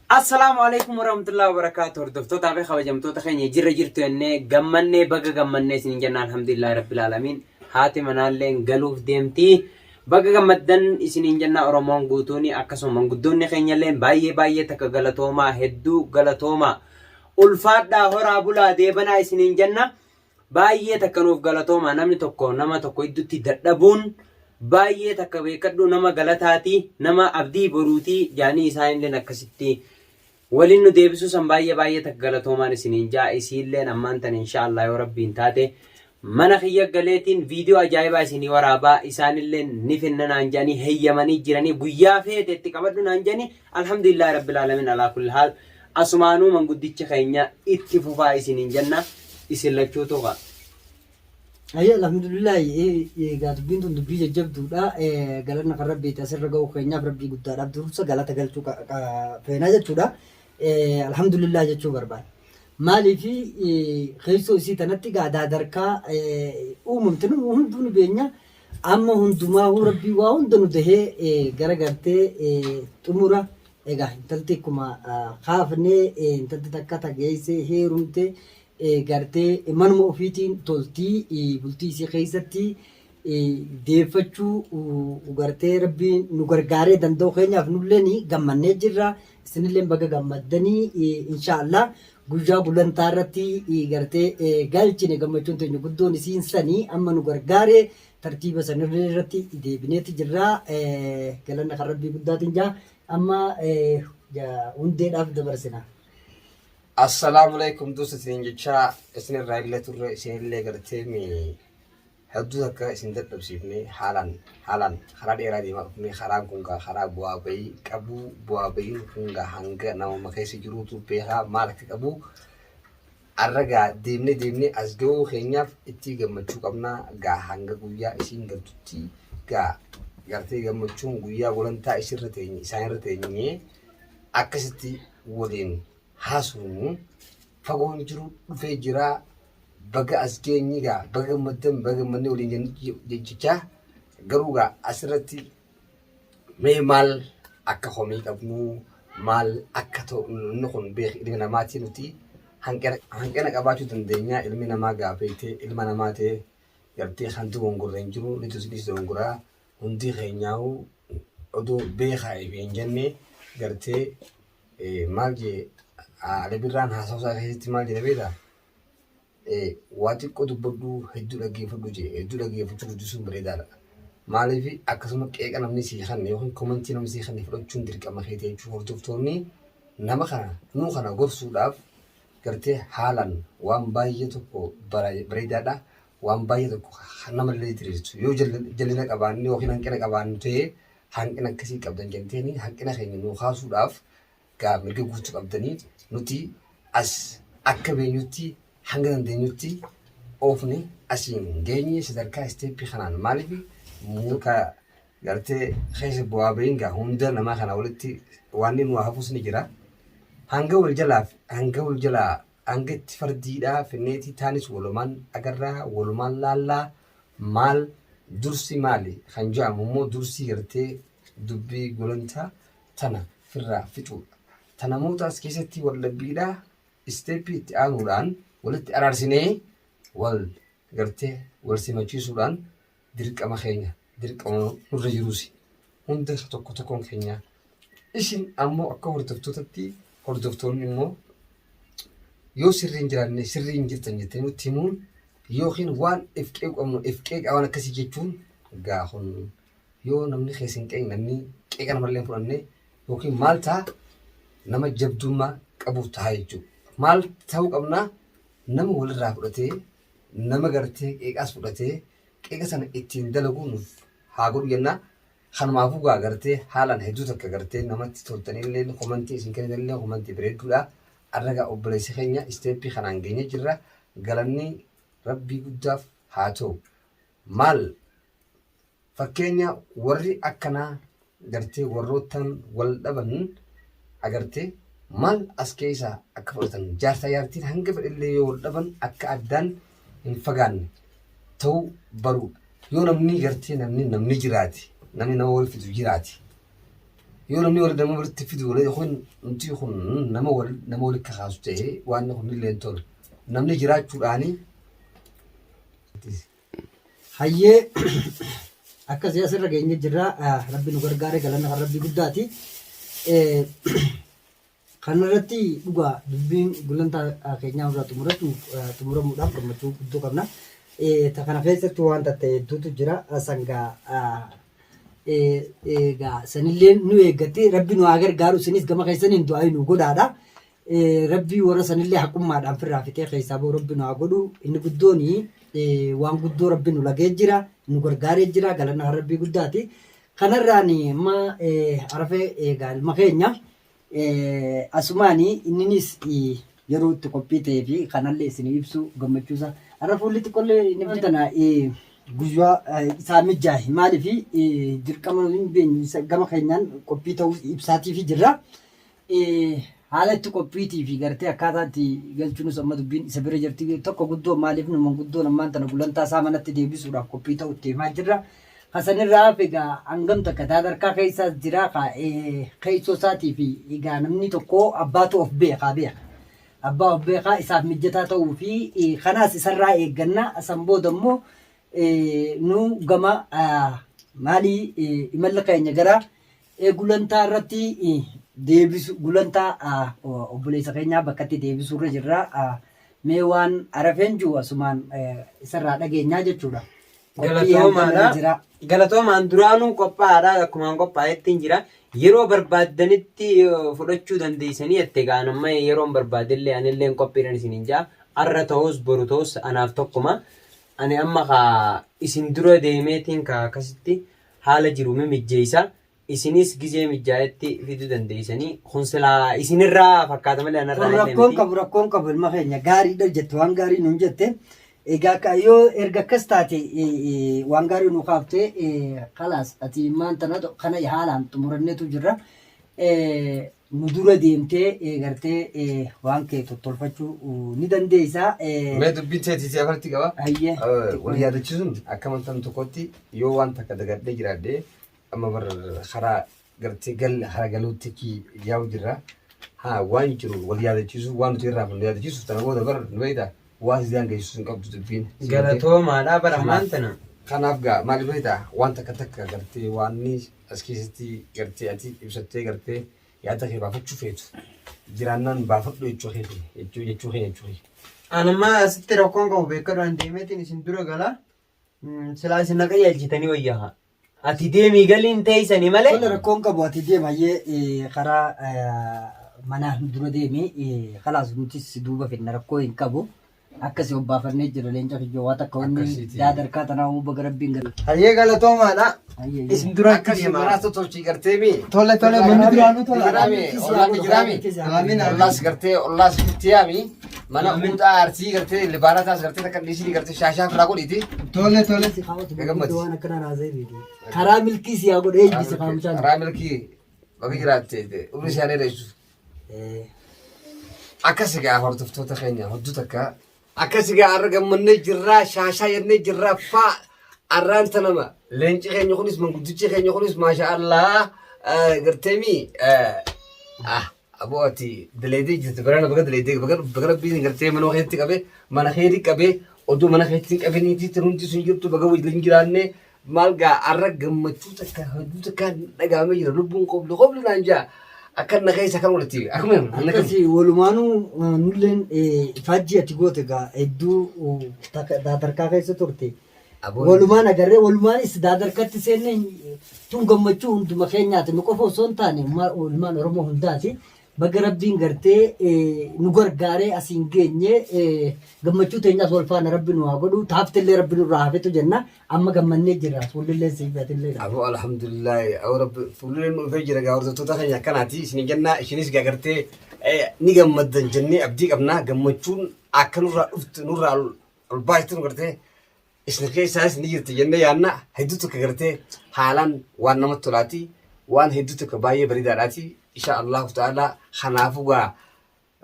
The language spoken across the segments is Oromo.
Assalaamu alaikum warahmatullahi wabarakaatu. Hordoftootaa fi kabajamtoota keenya, jirra jirtu jennee gammannee, baga gammannee isin jenna. Alhamdulillahi rabbil aalamiin. Haati manaalleen galuuf deemti. Baga gammaddan isiniin jenna Oromoon guutuuni, akkasuma manguddoonni keenyalleen baay'ee baay'ee takka galatoomaa, hedduu galatoomaa. Ulfaadhaa, horaa bulaa, deebanaa isiniin jenna. Baay'ee takka nuuf galatoomaa. Namni tokko nama tokko iddutti dadhabuun baay'ee takka beekadhu, nama galataati, nama abdii boruutii jaanii isaanilleen akkasitti waliin nu deebisuu san baay'ee baay'ee takka galatoomaan isiniin jaa. Isiilleen ammaan tan inshaallah yoo rabbiin taate mana kiyya galeetiin viidiyoo ajaa'ibaa isinii waraabaa, isaanilleen ni finna naan jaanii heeyyamanii jiranii, guyyaa feete itti qabadhu naan jaanii. Alhamdulillahi rabbil alamin alaa kulli haal. Asumaanuu manguddicha keenya itti fufaa isiniin jenna, isin lachuutu kaa. Ayyee, alhamdulillah, egaa dubbiin tun dubbii jajjabduudha. Galanna kan rabbiiti, asirra ga'uu keenyaaf rabbii guddaadhaaf dursa galata galchuu feenaa jechuudha. Alhamdulillah jechuu barbaada. Maaliif keessoo isii tanatti gaa daadarkaa uumamte nu hunduu ni beenya. Amma hundumaahuu rabbii waa hunda nu dahee gara gartee xumura egaa intalti akkuma kaafnee intalti takka tageessee heerumte gartee manuma ofiitiin toltii bultii isii keessatti deeffachuu gartee rabbiin nu gargaaree danda'u keenyaaf nulleen gammannee jirra. Isinilleen baga gammaddanii. Inshaallah guyyaa gulantaa irratti gartee galchine, gammachuun teenya guddoon isiin sanii amma nu gargaaree tartiiba sanirra irratti deebineeti jirra. Galanna kan rabbii guddaatiin jaa, amma hundeedhaaf dabarsina. Assalaamu alaikum dursa isiniin jechaa, isinirraa illee turre, isinillee gartee mi hedduu takka isin dadhabsiifne. Haalaan haalaan karaa dheeraa deemaa dhufne. Karaan kun gaa karaa bu'aa bahii qabu. Bu'aa bahiin kun gaa hanga namuma keessa jiruutu beekaa maal akka qabu. Arra gaa deemnee deemnee as ga'uu keenyaaf itti gammachuu qabna. Gaa hanga guyyaa isiin galtutti gaa gartee gammachuun guyyaa gulantaa isirra teenye isaanirra teenye akkasitti waliin haasofnu fagoon jiru dhufee jira. Baga as geenye gaa, baga gammaddan, baga gammannee waliin jechaa, garuu gaa asirratti mee maal akka komii qabnu, maal akka ta'u, inni kun beek ilmi namaatii nuti hanqina qabaachuu dandeenya. Ilmi namaa gaafeetee ilma namaa ta'e gartee kan dogongorre hin jiru, ni tusnis dogongoraa hundi keenyaa'u odoo beekaa hin jenne gartee maal jee Ali Birraan haasawa isaa keessatti maal jedhe beektaa? Waa xiqqoo dubbadhu, hedduu dhaggeeffadhu jee. Hedduu dhaggeeffachuu guddisuun bareedaadha. Maaliif akkasuma qeeqa namni sii kanne yookiin komantii namni sii kanne fudhachuun dirqama keeti jechuun hordoftoonni nama kana nuu kana gorsuudhaaf gartee haalaan waan baay'ee tokko bareedaadha. Waan baay'ee tokko namallee diriirsu yoo jallina qabaanne yookiin hanqina qabaannu ta'ee, hanqina akkasii qabdan jetteeni hanqina keenya nuu kaasuudhaaf gaa mirga guutuu qabdanii. Nuti as akka beenyutti hanga dandeenyutti oofne asiin geenye sadarkaa isteeppii kanaan. Maaliif muka gartee keessa bu'aa bahiin gaa hunda namaa kana walitti waan inni nu hafus ni jira. Hanga wal jalaa hanga wal jalaa hanga itti fardiidhaa finneetii taanis walumaan agarraa, walumaan laallaa. Maal dursi maali kan jedhamu immoo dursii gartee dubbii gulantaa tana firraa fixuudha. Ta namoota as keessatti wal dhabbiidha isteeppii itti aanuudhaan walitti araarsinee wal gartee wal simachiisuudhaan dirqama keenya, dirqama nurra jiruusi hunda tokko tokkoon keenya. Isin ammoo akka hordoftootatti, hordoftoonni immoo yoo sirrii hin jiraanne sirrii hin jirtan jettanii nutti himuun yookiin waan if qeequ qabnu if qeeqa, waan akkasii jechuun gaa kun yoo namni keessa hin qeeqne, namni qeeqa namallee hin fudhanne yookiin maal ta'a, nama jabdummaa qabuuf ta'a jechuudha. Maal ta'uu qabnaa? Nama walirraa fudhatee, nama gartee qeeqaas fudhatee qeeqa sana ittiin dalaguu nuuf haa godhu jennaa. Kanumaafuu gaa gartee haalaan hedduu takka gartee namatti toltanillee, komantii isin kennitanillee komantii bareedduudha. Arra gaa obboleessi keenya isteeppii kanaan geenye jirra. Galanni rabbii guddaaf haa ta'u. Maal fakkeenya warri akkanaa gartee warroottan wal dhaban agartee maal as keessaa akka fudhatan, jaarsaa jaartiin hanga fedhellee yoo wal dhaban akka addaan hin fagaanne ta'uu baruudha. Yoo namni gartee namni jiraate, namni nama wal fidu jiraate. Yoo namni wal nama walitti fidu wal kun nuti kun nama wal nama walitti kakaasu ta'e waan kun illee hin tolu. Namni jiraachuudhaani. Hayyee akkasii asirra geenye jirra. Rabbi nu gargaare galanna kan rabbii guddaati. Kanarratti dhugaa dubbiin gulantaa keenyaa irraa xumuramuudhaaf gammachuu guddoo qabna. Ta kana keessatti waan ta'e hedduutu jira. Sangaa egaa sanillee nu eeggatti rabbi nu haa gargaaru isinis gama keessaniin du'aa nu godhaadha. Rabbi warra sanillee haqummaadhaan firraa fixee keessaa bahu rabbi nu haa godhu. Inni guddoon waan guddoo rabbi nu lagee jira nu gargaaree jira galanna kan rabbii guddaati. Kanarraan amma arafee egaa ilma keenya Asumaani inninis yeroo itti qophii ta'ee fi kanallee isin ibsu gammachuusaa. Har'a fuulli xiqqollee inni tana guyyaa isaa mijaahe maaliif dirqama hin beenyu gama keenyaan qophii ta'uu ibsaatiifi jirra. Haala itti qophiitii fi gartee akkaataa itti galchuunis amma dubbiin isa bira jirti. Tokko guddoo maaliif nu manguddoon ammaan tana gulantaa isaa manatti deebisuudhaaf qophii ta'uu itti himaa jirra. Ka sanirraa hafe egaa hangam takka daadarkaa keessaas jira ka keessoo isaatii fi egaa namni tokko abbaatu of beekaa beeka. Abbaa of beekaa isaaf mijjataa ta'uu fi kanaas isarraa eegganna san booda immoo nu gama maalii imalli keenya gara gulantaa irratti deebisu gulantaa obboleessa keenyaa bakkatti deebisuu irra jirra. Mee waan arafeen jiru asumaan isarraa dhageenyaa jechuudha. Qophii hanga Galatoomaadha. jira. Galatoomaan duraanuu qophaa'aadha. Akkumaan qophaa'ettiin jira. Yeroo barbaaddanitti fudhachuu dandeessanii jette gaan amma yeroon barbaadellee anillee qophiidhaan isiniin jaa. Arra ta'us boru ta'us anaaf tokkuma. Ani amma ka isin dura deemeetiin ka akkasitti haala jiru mimijjeessa. Isinis gizee mijjaa'etti fiduu dandeessanii kun silaa isinirraa fakkaata malee anarraa Kun illee rakkoon miti. qabu rakkoon qabu ilma keenya gaariidha jette waan gaarii nuun jette. Egaa akka yoo erga akkas taate waan gaarii nu kaafte kalaas ati maan tana kana haalaan xumuranneetu jirra. Nu dura deemtee gartee waan kee tottolfachuu ni dandeessa. Mee dubbiin teetii si afanitti qaba. Hayyee. Wal yaadachiisuun akka amantaan tokkotti yoo waan takka dagadhee jiraadhee amma bar karaa gartee gal hara galuutti ki yaa'u jirra. Haa waan jiru wal yaadachiisuu waan nuti irraa nu yaadachiisuuf tana booda bar nu beekta waan si daangeessu hin qabdu dubbiin. Galatoomaadha bara ammaan tana. Kanaaf gaa maal beekta waan takka takka gartee waan ni as keessatti gartee ati ibsattee gartee yaada kee baafachuu feetu jiraannaan baafadhu jechuu kee jechuu jechuu kee jechuu kee. Anamma asitti rakkoon qabu beekadhaan deemeetiin isin dura gala. Silaa isin na qajeelchitanii wayyaa. Ati deemii galiin teessanii malee. Tola rakkoon qabu ati deema hayyee karaa manaa nu dura deemi kalaas nutis si duuba fidna rakkoo hin qabu. Akkasi obbaafannee jira leenca kiyyoo waa takka wanni Akkasiiti. daadarkaa tanaa uumuu baga rabbiin gala. Hayyee galatoomaadha. Hayyee. Isin dura Akkasii manaa tolchii gartee mi? Tole tole manni duraanuu tola. Jiraame, ollaan ni jiraame. Amiin amiin. Ollaas gartee ollaas itti yaami. Mana uudhaa arsii gartee libaanataas gartee takka dhiisii gartee shaashaa firaa godhiiti. Tole tole. Si kaawwatu Gammadi. waan akkanaa naasee beeku. Karaa milkii si haa godhu eeyyisi kaamchaan. Karaa milkii baga jiraatte umri isaanii dheeressu. Akkas egaa hordoftoota keenya hedduu takka akkas egaa har'a gammannee jirraa shaashaa jennee jirraa faa arraan tanama leenci keenya kunis manguddichi keenya kunis maasha Allah garteemi ah aboo ati daleedee jirti barana baga daleedee baga baga rabbiin gartee mana keetti qabe mana keetti qabe oduu mana keetti hin qabiniiti hundi sun jirtu baga wajjin jiraanne Maal gaa arra gammachuu takka hedduu takka dhagahamee jira lubbuun qobli qobli naan jaa akka na keessa kan walitti akkuma na keessa. Akkasi walumaanuu nulleen faajjii ati goote gaa hedduu daadarkaa keessa turte. Aboon. Walumaan agarree walumaanis daadarkatti seenne tun gammachuu hunduma keenyaati nu qofa osoo hin taane ilmaan Oromoo hundaati. Baga Rabbiin gartee nu gargaaree asiin geenye gammachuu teenyaas wal faana Rabbi nu haa godhu taaftillee Rabbi nurraa haa fixu jenna amma gammannee jirra fuullillee siif atillee. Aboo alhamdulillahi aboo rabbi fuullee nu dhufee jira gaa hordoftoota keenya akkanaati isin jennaa isinis gaa gartee ni gammaddan jennee abdii qabnaa gammachuun akka nurraa dhuftu nurraa ol baay'atu nu gartee Isin keessaas ni jirti jennee yaanna hedduu tokko gartee haalaan waan namatti tolaati waan hedduu tokko baay'ee bareedaadhaati insha Allahu ta'ala kanaafuu gaa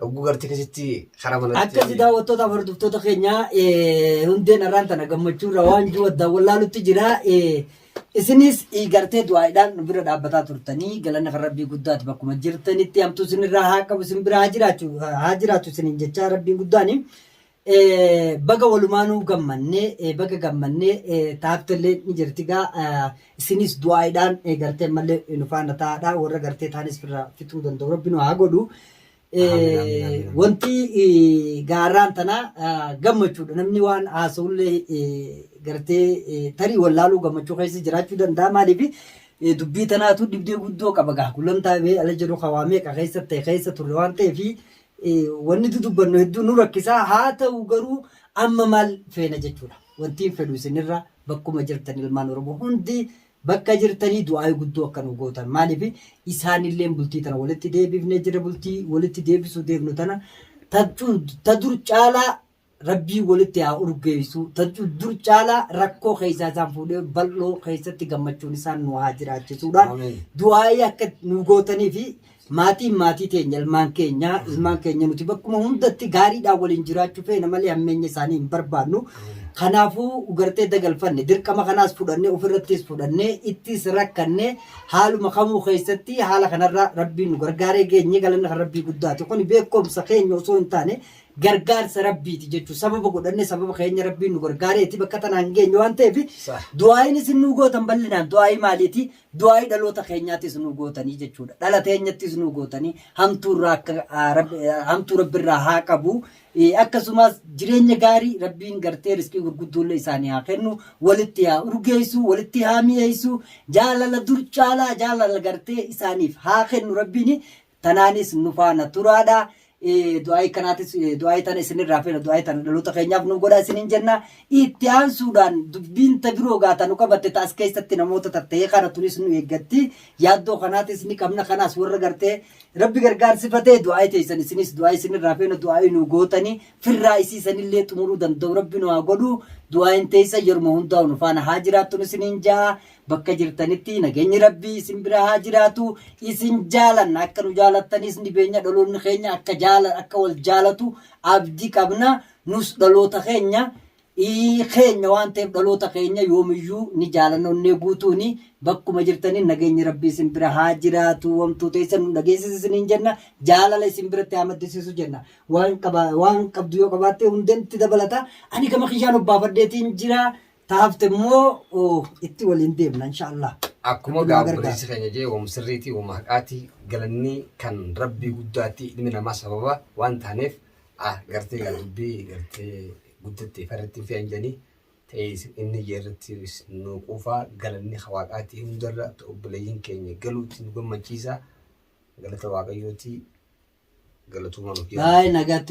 oguu gartee keessatti karaa manatti Akkasi daawwattootaaf hordoftoota keenya hundeen arraan tana gammachuurra waan jiru addaan wallaalutti jira. Isinis gartee du'aa'iidhaan nu bira dhaabbataa turtanii galanni kan Rabbii guddaati bakkuma jirtanitti hamtuu isinirraa haa qabu isin bira haa jiraachuu haa jiraatu isiniin jechaa Rabbiin guddaani. Baga walumaanuu gammannee baga gammannee taaftellee ni jirti gaa isinis du'aa'iidhaan gartee ammallee nu faana taa'aadha warra gartee taanis firraa fixuu danda'u Rabbi nu haa godhu. Amiin, amiin, amiin, amiin. Wanti gaarraan tana gammachuudha. Namni waan haasa'ullee gartee tarii wallaaluu gammachuu keessa jiraachuu danda'a. Maaliif dubbii tanaatu dhibdee guddoo qaba gaa. Gulantaa bee ala jedhu hawaa meeqa keessa ta'e keessa turre waan ta'eef wanni dudubbannu hedduu nu rakkisaa. Haa ta'u garuu amma maal feena jechuudha. Wanti hin fedhu isinirra bakkuma jirtan ilmaan Oromoo hundi Bakka jirtanii du'aa'ii guddoo akka nu gootan. Maaliif isaanilleen bultii tana walitti deebifnee jira bultii walitti deebisuu deemnu tana ta dur caalaa rabbii walitti haa urgeessu ta dur caalaa rakkoo keessaa isaan fuudhee bal'oo keessatti gammachuun isaan nu haa jiraachisuudhaan Amiin. du'aa'ii akka nu gootanii fi maatiin maatii teenya ilmaan keenya ilmaan keenya nuti bakkuma hundatti gaariidhaan waliin jiraachuu feena malee hammeenya isaanii hin barbaannu. Kanaafuu gartee dagalfanne dirqama kanaas fudhannee ofirrattis fudhannee ittis rakkanne haaluma kamuu keessatti haala kanarra rabbiin nu gargaaree geenye galanni kan rabbii guddaati. Kuni beekumsa keenya osoo hin taane gargaarsa rabbiiti jechuun sababa godhanne sababa keenya rabbiin nu gargaareeti bakka tanaan geenye waan ta'eef Sah. du'aayin isin nu gootan bal'inaan du'aayii maaliiti Du'aa'ii dhaloota keenyaattis nu gootanii jechuudha. Dhala teenyattis nu gootanii hamtuu irraa akka hamtuu Rabbirraa haa qabu. Akkasumas jireenya gaarii Rabbiin gartee riskii gurgudduullee isaanii haa kennu. Walitti haa urgeessu, walitti haa mi'eessu. Jaalala dur caalaa jaalala gartee isaaniif haa kennu Rabbiin. Tanaanis nu faana turaadha. Du'aa'ii kanaatis du'aa'ii tana isinirraa feena du'aa'ii tana dhaloota keenyaaf nu godhaa isiniin jenna. Itti aansuudhaan dubbiin ta biroo gaata nu qabatte ta as keessatti namoota tatta'ee kana tunis nu eeggatti. Yaaddoo kanaatis ni qabna kanaas warra gartee rabbi gargaarsifatee du'aa'ii teessan isinis du'aa'ii isinirraa feena du'aa'ii nu gootanii firraa isiisanillee xumuruu danda'u rabbi nu haa godhu. Du'aa'iin teessan yeruma hundaa'u nu faana haa jiraattu isiniin ja'a. Bakka jirtanitti nageenyi Rabbii isin bira haa jiraatu. Isin jaalanna. Akka nu jaalattanis ni beenya. Dhaloonni keenya akka jaala akka wal jaalatu abdii qabna. Nus dhaloota keenya keenya waan ta'eef dhaloota keenya yoomiyyuu ni jaalanna onnee guutuuni. Bakkuma jirtanii nageenyi Rabbii isin bira haa jiraatu. Wamtuu teessan nu dhageessisa isiniin jenna. Jaalala isin biratti haa maddisiisu jenna. Waan qaba waan qabdu yoo qabaatte hundeen dabalata. Ani gama kiyyaan obbaafadheetiin jira. Ta hafte immoo itti waliin deemna insha Allah. Akkuma Rabbi nu haa gaa gargaaru. obboleessi keenya jee wama sirriitii wama haqaati galanni kan rabbii guddaatti ilmi namaa sababa waan taaneef ah gartee gaa dubbii gartee guddatte farratti hin fe'an jedhanii ta'ee inni jee irratti nu quufaa galanni waaqaatti hundarra obboleeyyiin keenya galuutti nu gammachiisa galata waaqayyooti galatumaa nuuf Baay'ee nagaatti.